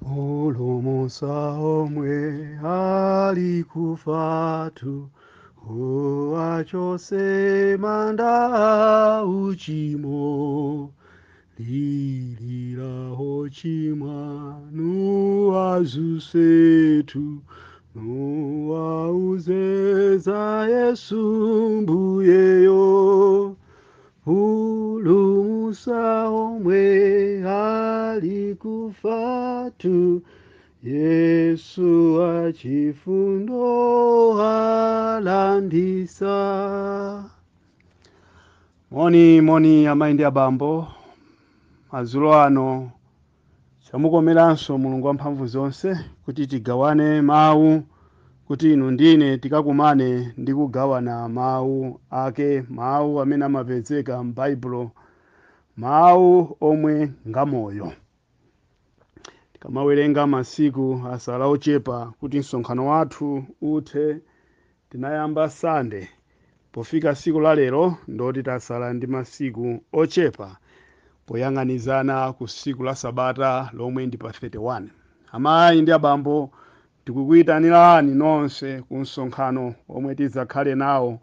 Pulumutsa omwe ali kufatu, uwachotse manda uchimo, lilira ochimwa nuwadzutsetu, nuwauze za Yesu Mbuyeyo. Pulumutsa omwe ali kufatu, Yesu wachifundo alanditsa. Moni moni, amayi ndi abambo, madzulo ano chamukomeranso Mulungu wamphamvu zonse kuti tigawane mawu, kuti inu ndine tikakumane ndi kugawana mawu ake, mawu amene amapezeka m'Baibulo, mawu omwe ngamoyo. Tikamawerenga, masiku asala ochepa kuti msonkhano wathu uthe. Tinayamba Sande, pofika siku la lero ndoti tasala ndi masiku ochepa poyang'anizana ku siku la Sabata lomwe ndi pa 31. Amayi ndi abambo, tikukuyitanirani nonse ku msonkhano omwe tidzakhale nawo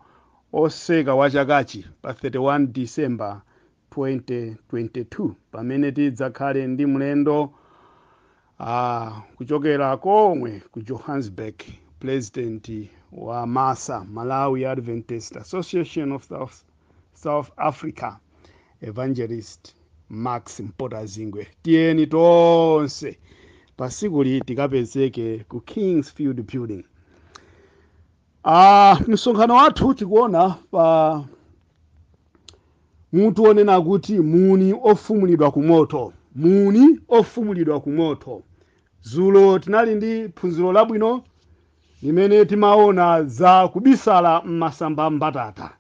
otseka wa chakachi pa 31 December 2022, pamene tidzakhale ndi mlendo kuchokera komwe ku Johannesburg, president wa MASA, Malawi Adventist Association of South Africa, Evangelist Max Mpotazingwe. Tiyeni tonse pasikuli tikapezeke ku Kingsfield Building. Msonkhano wathu tikuona pa mutu onena kuti muni ofumulidwa ku moto, muni ofumulidwa ku moto. Zulo tinali ndi phunziro labwino limene timaona za kubisala m'masamba mbatata.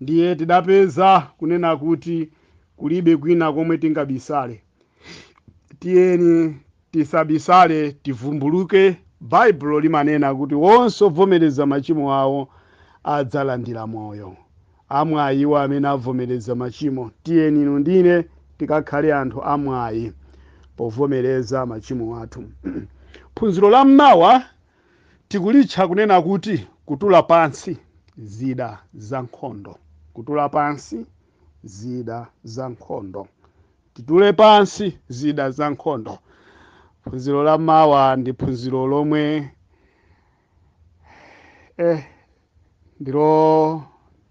Ndiye tidapeza kunena kuti kulibe kwina komwe tingabisale. Tiyeni tisabisale, tivumbuluke. Baibulo limanena kuti wonse ovomereza machimo awo adzalandira moyo. Amwayi iwo amene avomereza machimo. Tiyeni inu ndine tikakhale anthu amwayi povomereza machimo athu. Phunziro la mmawa tikulitcha kunena kuti kutula pansi zida za nkhondo. Kutula pansi zida za nkhondo. Titule pansi zida za nkhondo. Phunziro la mawa ndi phunziro lomwe ndilo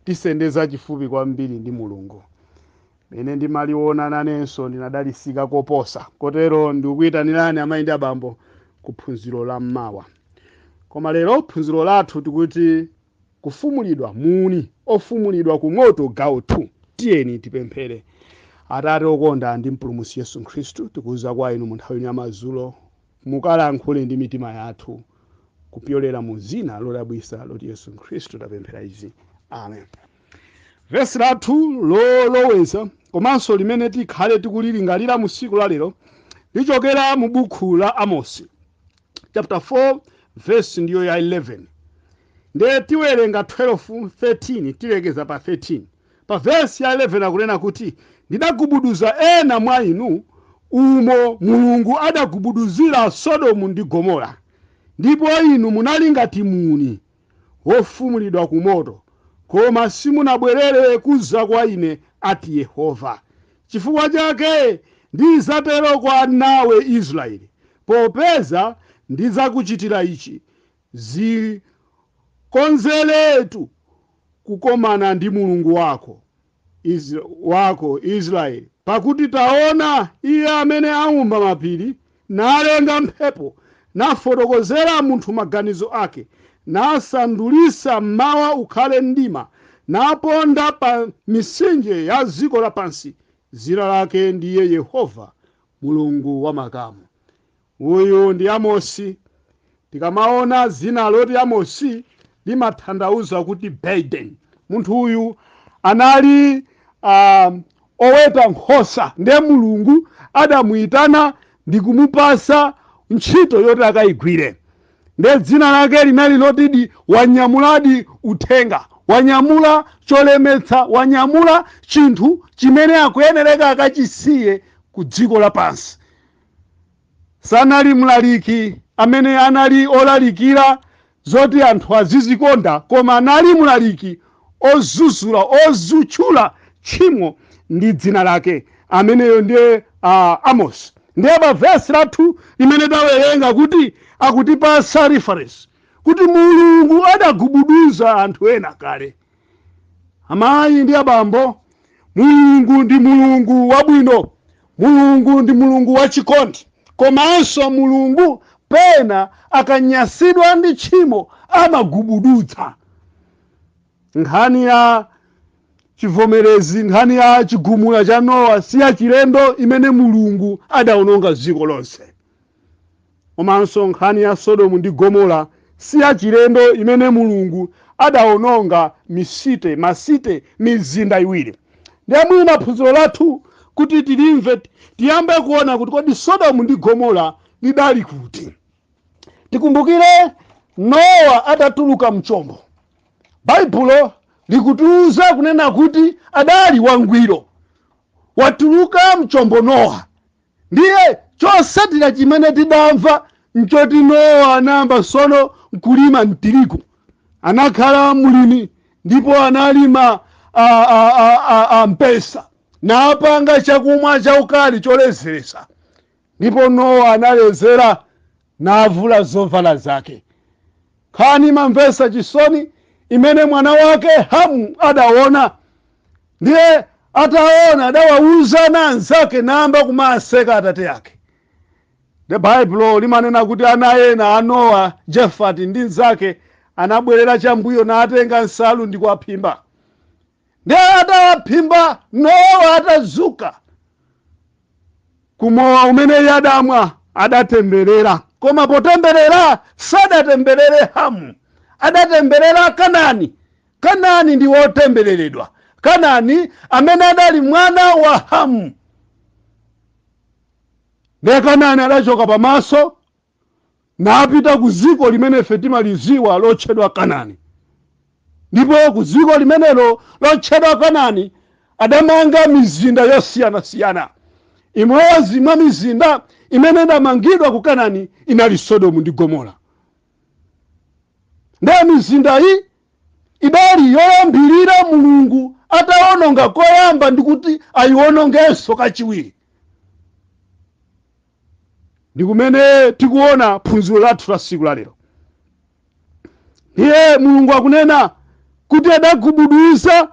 tisendeza chifupi kwambiri ndi Mulungu. Mene ndimaliona nanenso ndinadalisika koposa. Kotero ndikukuyitanirani, amayi ndi abambo, ku phunziro la mmawa. Koma lero phunziro lathu tikuti kufumulidwa, muni ofumulidwa ku moto, gawo 2. Tiyeni tipemphere. Atate okonda ndi Mpulumutsi Yesu Khristu, tikuza kwa inu mu nthawi ya madzulo, mukalankhule ndi mitima yathu kupyolera mu zina lodabwisa loti Yesu Khristu tapemphera izi, amen. Vesi lathu loloweza komanso limene tikhale tikulilingalira mu tsiku la lero lichokera mu buku la Amosi chapter 4, verse ndiyo ya 11. Ndiye tiwerenga 12, 13, tilekeza pa 13. Pa vesi ya 11 akunena kuti, "Ndidagubuduza ena mwa inu umo Mulungu adagubuduzira Sodomu ndi Gomora, ndipo inu munali ngati muni wofumulidwa ku moto, koma simunabwerere kuza kwa ine, ati Yehova. Chifukwa chake ndizatero kwa nawe Israeli, popeza ndidzakuchitira ichi, zikonzeretu kukomana ndi Mulungu wako wako Israeli. Pakuti taona, iye amene aumba mapiri, nalenga mphepo, nafotokozera munthu maganizo ake, nasandulisa mmawa ukhale mdima, naponda pa mitsinje ya dziko lapansi, dzina lake ndiye Yehova Mulungu wa makamu." Uyu ndi Amosi. Tikamaona zina loti Amosi limatanthauza kuti burden. Munthu uyu anali oweta nkhosa, ndiye Mulungu adamuyitana ndi kumupasa ntchito yoti akayigwire. Ndiye dzina lake linali lotidi wanyamuladi uthenga, wanyamula cholemetsa, wanyamula chinthu chimene akuyenereka akachisiye ku dziko lapansi. Sanali mlaliki amene anali olalikira zoti anthu azizikonda, koma anali mlaliki ozuzula, ozutchula tchimo ndi dzina lake. Ameneyo ndiye Amos. Ndiye pa vesi lathu limene tawerenga kuti akutipasa reference kuti Mulungu adagubuduza anthu ena kale. Amayi ndi abambo, Mulungu ndi Mulungu wabwino, Mulungu ndi Mulungu wachikondi, komanso Mulungu pena akanyasidwa ndi tchimo amagubudutsa. Nkhani ya chivomerezi, nkhani ya chigumula cha Nowa si yachilendo imene Mulungu adawononga dziko lonse. Komanso nkhani ya Sodomu ndi Gomora si yachilendo imene Mulungu adawononga misite, masite, mizinda iwiri. Ndiye mwina phunziro lathu kuti tilimve, tiyambe kuona kuti kodi Sodomu ndi Gomora lidali kuti. Tikumbukire Nowa atatuluka mchombo, Baibulo likutiuza kunena kuti adali wangwiro. Watuluka mchombo Nowa, ndiye chosatira chimene tidamva nchoti Nowa anayamba sono nkulima mtirigu. Anakhala mlimi ndipo analima mpesa napanga chakumwa chaukali cholezeresa. Ndipo Nowa analezera navula zovala zake. Nkhani imamvetsa chisoni imene mwana wake Hamu adaona. Ndiye ataona adawauza na anzake nayamba kumaseka atate ake. The Bible limanena kuti ana ena a Nowa, Jefati ndi nzake, anabwerera chambuyo natenga nsalu ndi kuwaphimba. Ndiye atawaphimba, Nowa atazuka kumowa umene iye adamwa, adatemberera. Koma potemberera sadatemberere Hamu, adatemberera Kanani. Kanani ndi wotembereredwa, Kanani amene adali mwana wa Hamu. Ndiye Kanani adachoka pamaso napita ku dziko limene ife timaliziwa lotchedwa Kanani. Ndipo ku dziko limenelo lotchedwa Kanani adamanga mizinda yosiyanasiyana. Imodzi mwa mizinda imene idamangidwa ku Kanani inali Sodomu ndi Gomora. Ndiye mizinda iyi idali yoyambirira Mulungu atawononga koyamba ndi kuti ayiwonongenso kachiwiri. Ndi kumene tikuona phunziro lathu la tsiku la lero. Ndiye Mulungu akunena kuti adagubuduza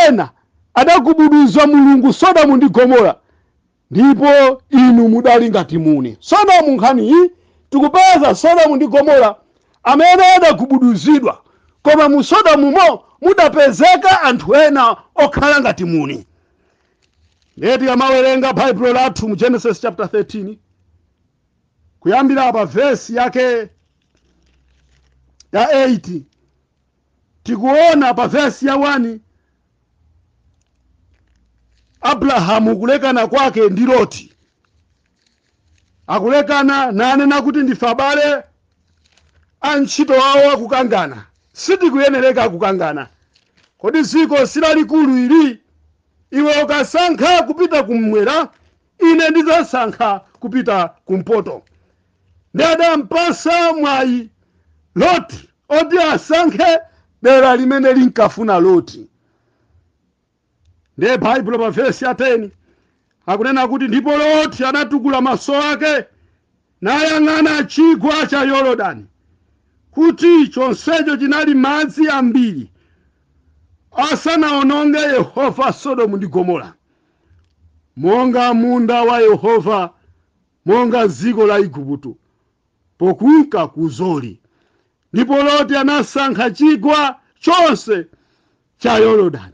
ena, adagubuduza Mulungu Sodomu ndi Gomora, ndipo inu mudali ngati muni. Sodomu, nkhani iyi tikupeza Sodomu ndi Gomora amene adagubuduzidwa, koma mu Sodomumo mudapezeka anthu ena okhala ngati muni. Ndiye tikamawerenga Baibulo lathu mu Genesis chapter 13 kuyambira pa vesi yake ya 8, tikuona pa vesi ya 1 Abrahamu kulekana kwake ndi Loti. Akulekana nanena kuti ndife abale, antchito awo akukangana, sitikuyenereka kukangana. Kodi dziko silalikulu ili? Iwe ukasankha kupita kummwera, ine ndidzasankha kupita kumpoto. Ndi adampasa mwayi Loti oti asankhe dera limene linkafuna Loti. Ndiye Baibulo pa vesi ya 10 akunena kuti ndipo Loti anatukula maso ake nayang'ana chigwa cha Yorodani, kuti chonsecho chinali madzi ambiri, asanaononge Yehova Sodomu ndi Gomora, monga munda wa Yehova, monga dziko la Igupto, pokunka ku Zori. Ndipo Loti anasankha chigwa chonse cha Yorodani.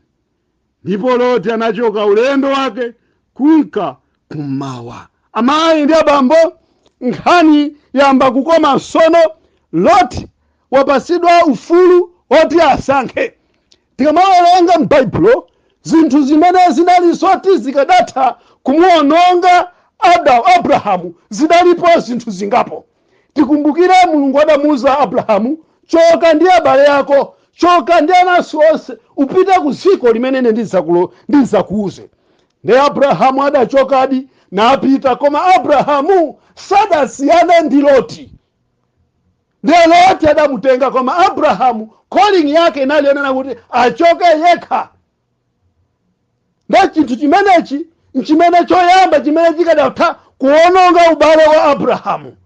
Ndipo Loti anachoka ulendo wake kunka kummawa. Amayi ndi abambo, nkhani yamba kukoma sono. Loti wapasidwa ufulu woti asankhe. Tikamawerenga m'Baibulo zinthu zimene zinali zoti zikadatha kumuwononga Abrahamu, zidalipo zinthu zingapo. Tikumbukire Mulungu adamuuza Abrahamu, choka ndi abale ako, choka ndi anansi onse, upite ku dziko limene ine ndidzakuuze. Ndiye Abrahamu adachokadi napita, koma Abrahamu Sadasiyane ndi Loti. Ndiye Loti adamutenga, koma Abrahamu calling yake inali yonena kuti achoke yekha. Nde chinthu chimenechi nchimene choyamba chimene chikadatha kuwononga ubale wa Abrahamu.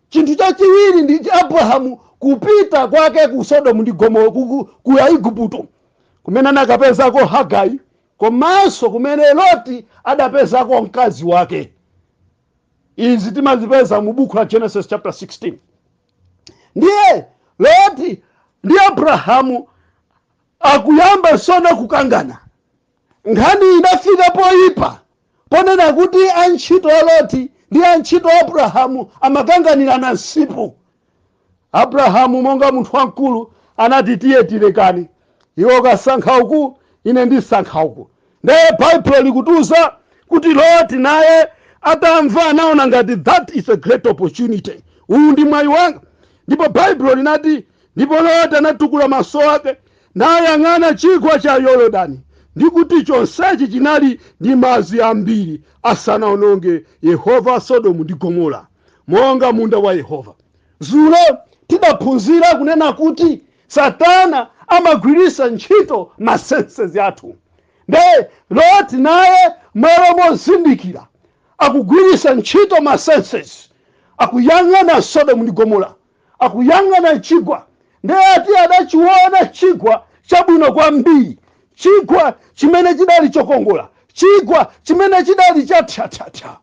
Chinthu chachiwiri ndi Abrahamu kupita kwake ku Sodomu ndi Gomora, ku Aigupto, kumene anakapezako Hagai, komanso kumene Loti adapezako mkazi wake. Izi timazipeza mu buku la Genesis chapter 16. Ndiye Loti ndi Abrahamu akuyamba sona kukangana. Nkhani inafika poyipa ponena kuti antchito a Loti ndi antchito a Abrahamu amakanganirana msipu. Abrahamu, monga munthu wamkulu, anati, "Tiye tilekani, iwe ukasankha uku, ine ndisankha uku." Ndiye Baibulo likutiuza kuti Loti naye atamva anaona ngati that is a great opportunity, uwu ndi mwayi wanga. Ndipo Baibulo linati, "Ndipo Loti anatukula maso ake nayang'ana chigwa cha Yorodani, ndi kuti chonsechi chinali ndi madzi ambiri asanaononge Yehova Sodomu ndi Gomora, monga munda wa Yehova." Zulo tidaphunzira kunena kuti Satana amagwiritsa ntchito ma senses athu. Nde Loti naye, malo mozindikira, akugwiritsa ntchito ma senses, akuyang'ana Sodomu ndi Gomora, akuyang'ana chigwa. Ndiye ati adachiona chigwa chabwino kwambiri, chigwa chimene chidali chokongola, chigwa chimene chidali chathyathyathya.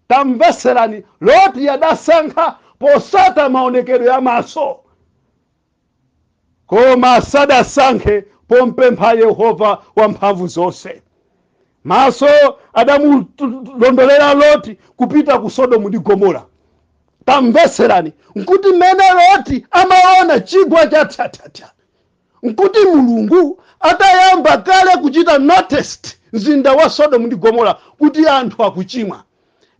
Tamveserani, Loti adasankha posata maonekedwe ya maso, koma sadasankhe pompempha Yehova wamphamvu zonse. Maso adamulondolera Loti kupita ku Sodomu ndi Gomora. Tamveserani, nkuti mmene Loti amaona chigwa cha thyathyathya, nkuti Mulungu atayamba kale kuchita notice mzinda wa Sodomu ndi Gomora kuti anthu akuchimwa.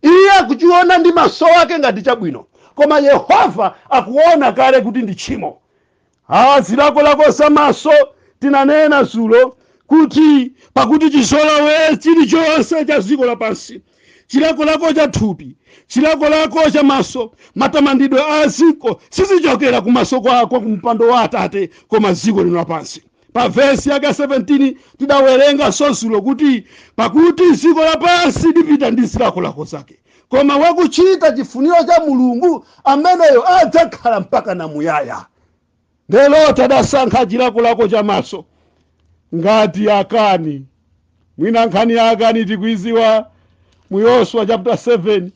Iye akuchiona ndi maso ake ngati chabwino, koma Yehova akuona kale kuti ndi tchimo. Zilakolako za maso, tinanena zulo kuti pakuti chizolowe chilichonse cha dziko lapansi, chilakolako cha thupi, chilakolako cha maso, matamandidwe a dziko, sizichokera kumaso kwako kumpando wa Atate, koma dziko lino lapansi. Pa vesi yake 17 tidawerenga zulo kuti pakuti dziko lapansi lipita ndi zilakolako zake, koma wakuchita chifuniro cha Mulungu ameneyo adzakhala mpaka na muyaya. Ndelo tadasankha chilakolako cha maso ngati Akani. Mwina nkhani ya Akani tikuiziwa mu Yoswa chapter 7,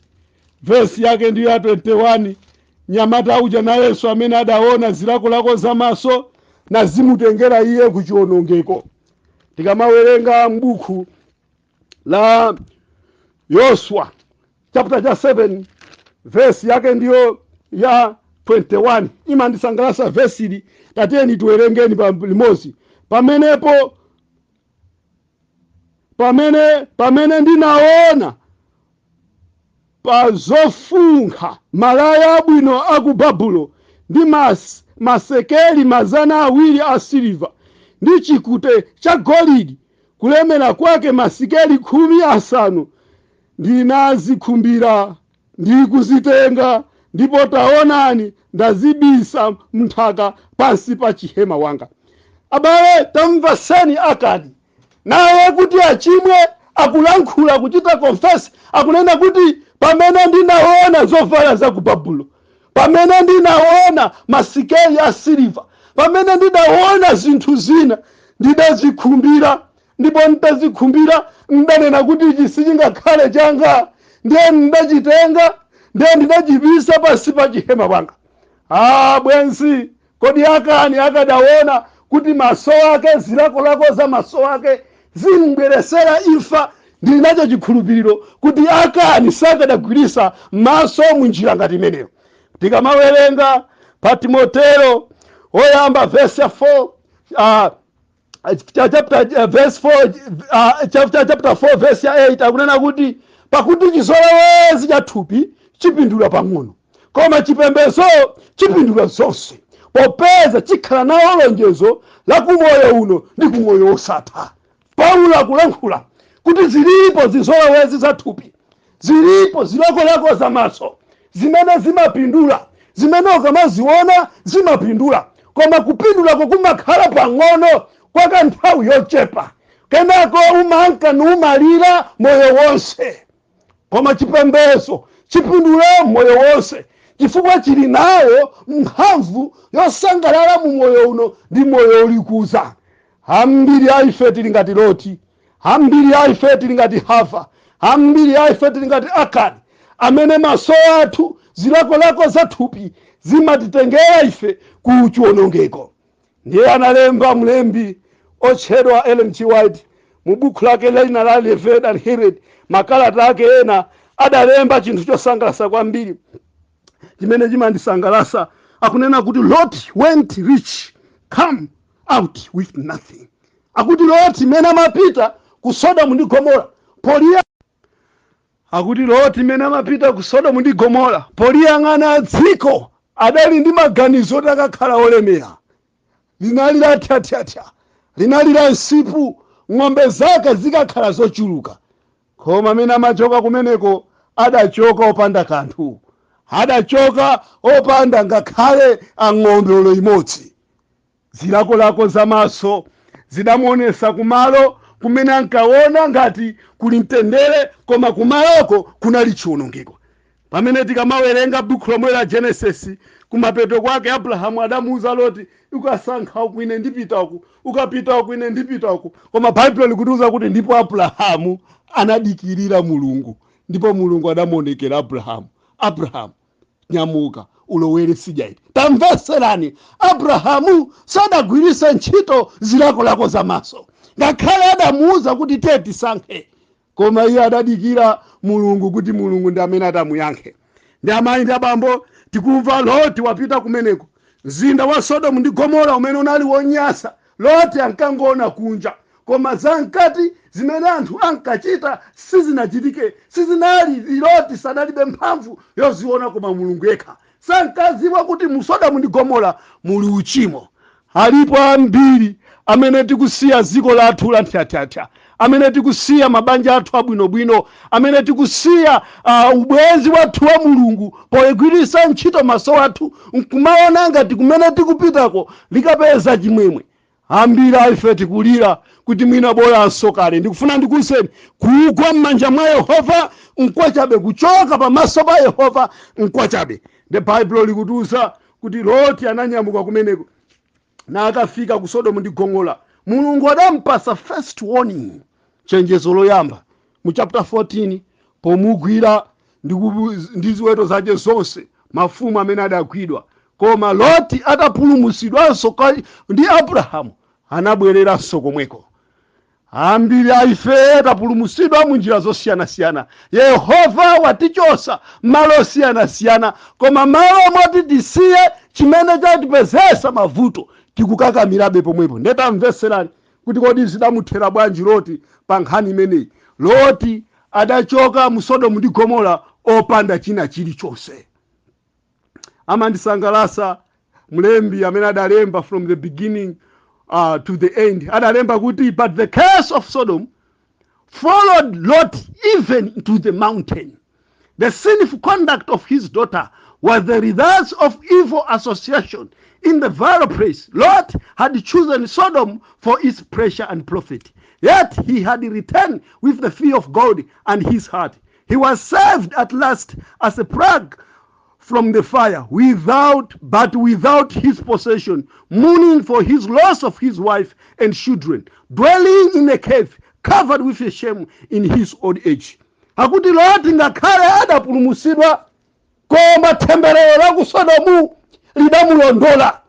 vesi yake ndiyo ya 21. Nyamata uja nayenso amene adaona zilakolako za maso nazimutengera iye ku chiwonongeko. Tikamawerenga m'buku la Yoswa chapter cha 7, vesi yake ndiyo ya 21, imandisangalatsa vesili. Tatiyeni tiwerengeni pa limodzi. Pamenepo pamene ndinaona pa zofunkha malaya abwino a ku Babulo ndi masekeli 200 a siliva ndi chikute cha golide kulemera kwake masikeli 50, ndinazikhumbira ndi kuzitenga, ndipo taonani, ndazibisa mnthaka pansi pa chihema wanga. Abale, tamvaseni Akani naye kuti achimwe akulankhula, kuchita confess, akunena kuti pamene ndinaona zovala za ku Babulo, pamene ndinaona masikeli a siliva, pamene ndinaona zinthu zina, ndidazikhumbira, ndipo nditazikhumbira ndanena kuti ichi sichingakhale changa, ndiye ndidachitenga, ndiye ndidachibisa pansi pa chihema panga. Ah, bwenzi, kodi Akani akadaona kuti maso ake, zilakolako za maso ake zimbweresera imfa, ndili nacho chikhulupiriro kuti Akani sakadagwirisa maso munjira ngati imeneyo. Tikamawerenga pa Timoteo woyamba verse ya 4, chapter verse 4, chapter 4 verse ya 8, akunena kuti pakuti chizolowezi cha thupi chipindula pang'ono, koma chipembedzo chipindula zonse, popeza chikhala nawo lonjezo la kumoyo uno ndi kumoyo wosatha. Paulo akulankhula kuti zilipo zizolowezi za thupi. Zilipo zilakolako zamaso zimene zimapindula, zimene ukamaziona zimapindula, koma kupindulako kumakhala pang'ono kwa kanthawi yochepa, kenako umanka numalira moyo wonse. Koma chipembedzo chipindula moyo wonse, chifukwa chili nawo mphamvu yosangalala mu moyo uno ndi moyo ulikuza. Ambiri a ife tili ngati Loti, ambiri a ife tili ngati Hava, ambiri a ife tili ngati Akani, amene maso athu, zilakolako za thupi zimatitengera ife ku chiwonongeko. Ndiye analemba mlembi otchedwa Ellen G White mu buku lake lina la Revealed and Heralded, makalata ake ena, adalemba chinthu chosangalatsa kwambiri chimene chimandisangalatsa. Akunena kuti, "Lot went rich, come out with nothing." Akuti Loti mene amapita ku Sodomu ndi Gomora poliya, akuti Loti mene amapita ku Sodomu ndi Gomora poliyang'ana dziko, adali ndi maganizo oti akakhala olemera. Linali la thyathyathya, linali la msipu, ng'ombe zake zikakhala zochuluka. Koma amene amachoka kumeneko, adachoka opanda kanthu, adachoka opanda ngakhale ang'ombe olo imodzi. Zilakolako zamaso zidamuonesa kumalo kumene ankaona ngati kuli mtendere, koma kumaloko kunali chiwonongeko. Pamene tikamawerenga buku lomwe la Genesis, kumapeto kwake Abrahamu adamuuza Loti, "Ukasankha uku, ine ndipita uku; ukapita uku, ine ndipita uku." Koma Baibulo likutiuza kuti ndipo Abrahamu anadikirira Mulungu, ndipo Mulungu adamuonekera Abrahamu, "Abrahamu, nyamuka, ulowere tsidya." Tamveserani, Abrahamu sadagwiritse ntchito zilakolako zamaso, ngakhale adamuuza kuti tiye tisankhe, koma iye adadikira Mulungu kuti Mulungu ndi amene adamuyankhe. Ndi amayi ndi abambo, tikumva Loti wapita kumeneko, mzinda wa Sodomu ndi Gomora umene unali wonyasa. Loti ankangoona kunja, koma zamkati zimene anthu ankachita sizinachitike, sizinali, Loti sadalibe mphamvu yoziona koma Mulungu yekha. Sankadziwa kuti mu Sodomu ndi Gomora muli uchimo. Alipo ambiri amene tikusiya dziko lathu la nthyathyathya, amene tikusiya mabanja athu abwinobwino, amene tikusiya ubwenzi wathu wa Mulungu poigwiritsa ntchito maso athu nkumaona ngati kumene tikupitako likapeza chimwemwe. Ambiri aife tikulira kuti mwina bolanso kale. Ndikufuna ndikuwuzeni, kugwa m'manja mwa Yehova nkwachabe, kuchoka pamaso pa Yehova nkwachabe. The Baibulo likutiuza kuti Loti ananyamuka kumeneko na akafika ku Sodomu ndi Gomora, Mulungu adampasa first warning, chenjezo loyamba, mu chapter 14, pomugwira ndi ziweto zake zonse, mafumu amene adagwidwa. Koma Loti atapulumutsidwanso ndi Abrahamu, anabwereranso komweko. Ambiri aife tapulumutsidwa mu njira zosiyanasiyana, Yehova watichosa malo osiyanasiyana, koma malo moti tisiye chimene chatipezesa mavuto, tikukakamirabe pomwepo. Ndetamveserani kuti kodi zidamuthera bwanji Loti pa nkhani imeneyi. Loti adachoka mu Sodomu ndi Gomora opanda china chilichonse. Amandisangalasa mlembi amene adalemba from the beginning to the end, adalemba kuti, "But the curse of Sodom followed Lot even to the mountain. The sinful conduct of his daughter was the result of evil association in the vile place. Lot had chosen Sodom for its pleasure and profit. Yet he had returned with the fear of God and his heart. He was saved at last as a plank from the fire, without but without his possession, mourning for his loss of his wife and children, dwelling in a cave, covered with a shame in his old age." Akuti Loti ngakhale adapulumutsidwa, koma temberero la ku Sodomu lidamulondola.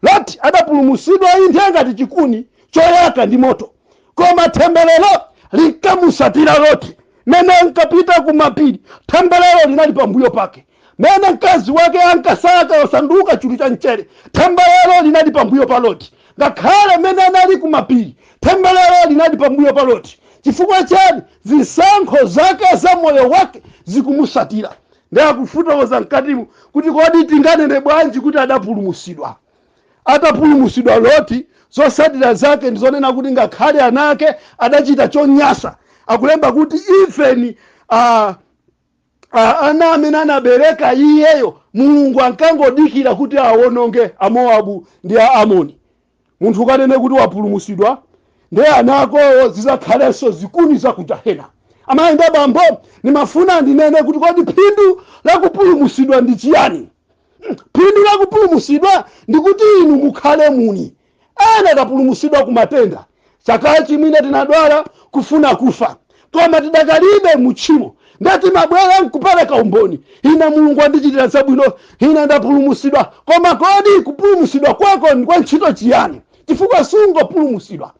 Loti adapulumutsidwa inthe ngati chikuni choyaka ndi moto, koma temberero linkamusatira Loti. Mene ankapita kumapiri, temberero linali pambuyo pake. Mene mkazi wake ankasaka osanduka chulu cha mchere, temberero linali pambuyo pa Loti. Ngakhale mene anali kumapiri, temberero linali pambuyo pa Loti. Chifukwa chani? Zisankho zake za moyo wake zikumusatira. Ndi akufotokoza mkatimu kuti kodi tinganene bwanji kuti adapulumutsidwa? Atapulumutsidwa Loti, zotsatira zake ndizonena kuti ngakhale ana ake adachita chonyasa. Akulemba kuti even Ana amene anabereka iyeyo, Mulungu ankangodikira kuti awononge Amowabu ndi a Amoni. Munthu ukanene kuti wapulumusidwa, ndiye ana akowo zizakhalenso zikuni za ku jahena. Amayi ndi abambo, ndimafuna ndinene kuti kodi phindu lakupulumusidwa ndi chiyani? Phindu lakupulumusidwa ndikuti inu mukhale muni. Ena tapulumusidwa ku matenda. Chakachi mwina tinadwala kufuna kufa, koma tidakalibe mutchimo, ndatimabwera nkupereka umboni: "Ine Mulungu andichitira zabwino, ine ndapulumusidwa." Koma kodi kupulumusidwa kwako ndi kwa ntchito chiyani? Chifukwa sungopulumusidwa.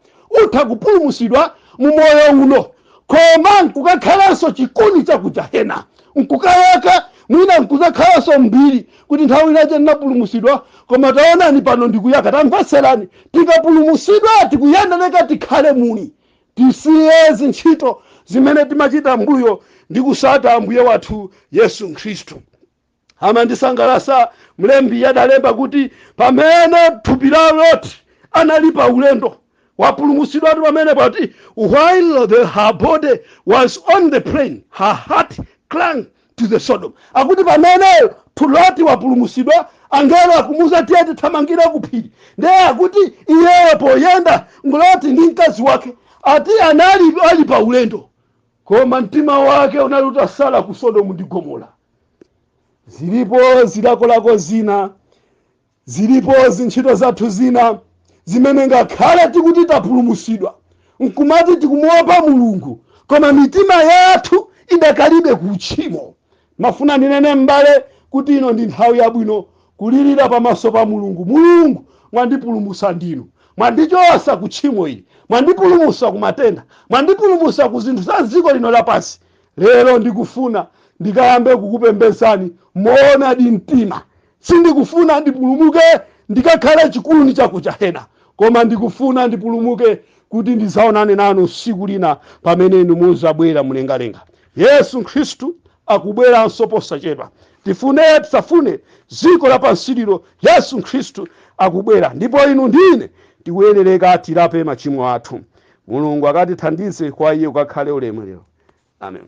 Utha kupulumusidwa mu moyo uno, koma nkukakhalanso chikuni cha ku jahena, nkukayaka, mwina nkuzakhalanso mbiri kuti nthawi inache ndinapulumusidwa, koma taonani pano ndikuyaka. Tamvetserani, tikapulumusidwa tikuyendereka tikhale muni, tisiye zintchito zimene timachita mbuyo ndi kusata Ambuye wathu Yesu Khristu. Amandisangalasa mlembi adalemba kuti pamene thupi la Loti anali pa ulendo, wapulumusidwatu pamene pati, "While her body was on the plain, her heart clung to the Sodom." Akuti pamene Loti wapulumusidwa, angelo akumuza, "Tiye tithamangira ku phiri." Ndiye akuti iyeyo poyenda, Loti ndi mkazi wake, ati anali ali pa ulendo, koma mtima wake unali utasala ku Sodomu ndi Gomora. Zilipo zilakolako zina, zilipo zintchito zathu zina zimene ngakhale tikuti tapulumusidwa, nkumati tikumuopa Mulungu, koma mitima yathu idakalibe ku uchimo. Mafuna ndinene, m'bale, kuti ino ndi nthawi yabwino kulirira pamaso pa Mulungu: "Mulungu, mwandipulumusa ndinu, mwandichosa ku tchimo ili, mwandipulumusa ku matenda, mwandipulumusa ku zinthu za dziko lino lapansi. Lero ndikufuna ndikayambe kukupembedzani moonadi mtima. Sindikufuna ndipulumuke ndikakhale chikuni chakujahena, koma ndikufuna ndipulumuke kuti ndizaonane nanu tsiku lina pamene inu muzabwera mlengalenga." Yesu Khristu akubweranso posachedwa. Tifune tisafune, dziko lapansi lino Yesu Khristu akubwera, ndipo inu ndine tikuyenereka tilape machimo athu. Mulungu akatithandize. Kwa iye kukakhale ulemerero. Amen.